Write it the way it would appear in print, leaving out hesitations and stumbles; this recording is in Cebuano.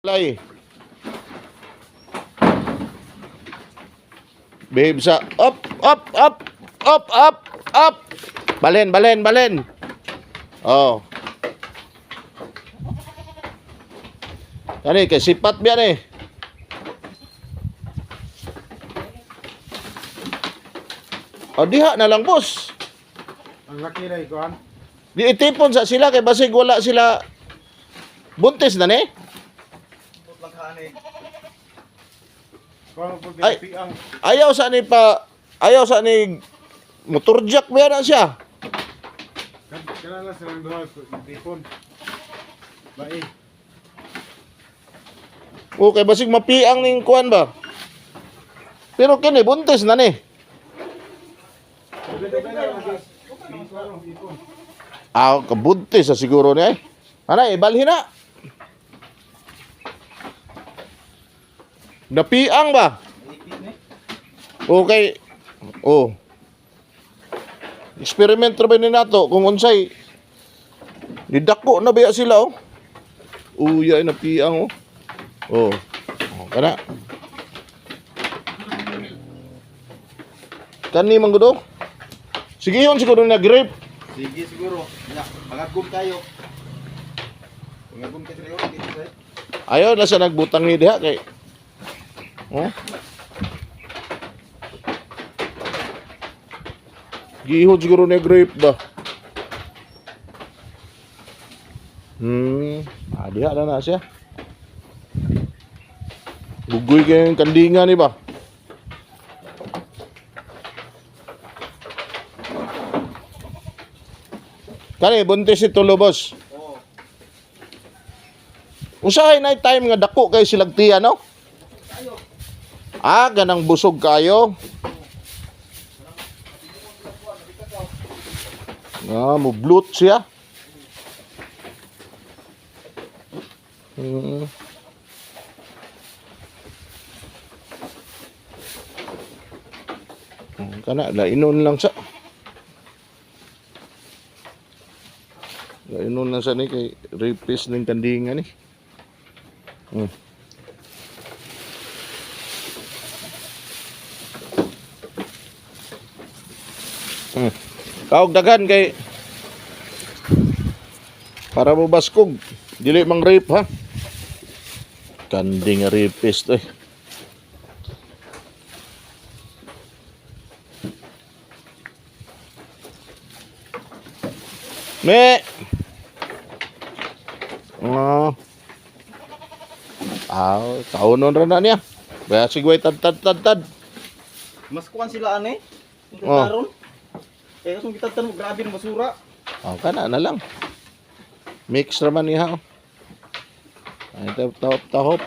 Lay. Behave sa up, up, up, up, up, up. Balen, balen, balen. Oh. Kani kay sipat biyan eh. O diha na lang, boss. Ang laki na ikuan. Di itipon sa sila kay basig wala sila buntis na ni. Kuan po Ay. pinapiang. Ayaw sa ni pa ayaw sa ni motor jack ba na siya. Kana lang silang duha tipon. Bae. Okay, basig mapiang ning kuan ba. Pero kini buntis na ni. Ah, kabuntis sa siguro ni ay. Ana, ibalhin na. Napiang ba? Okay. Oh. Experiment ra ba ni nato kung unsay nidako na ba sila oh. Uya ay napiang oh. Oh. Oh, kana. Kani man gud oh. Sige yun siguro na grape. Sige siguro. Ya, pangagom tayo. Pangagom tayo dito sir. Ayaw na siya nagbutang ni diha kay. Oh. Gihod siguro ni grape ba. Ah, diha na na siya. Bugoy kay yung kandinga ni ba? Kani buntis ito lobos. Oo. Usahay na time nga dako kay silagtiya no? Ah, ganang busog kayo. Ah, mo bloat siya. Kana lainon lang sa. Lainon lang sa ni kay rapist ning kandinga ni. Kaog dagan kay para mo baskog. Dili mang rape ha. Kanding rapist eh. Me. Ah. Ah, kaunon ra na niya. Baya sigway tad tad tad tad. Mas kuan sila ane. Oh. Oh. Karon. Eh kasong kita mo grabe ng basura. Oh, kana na lang. Mix raman niya. Oh. Ay, tahop, tahop, tahop.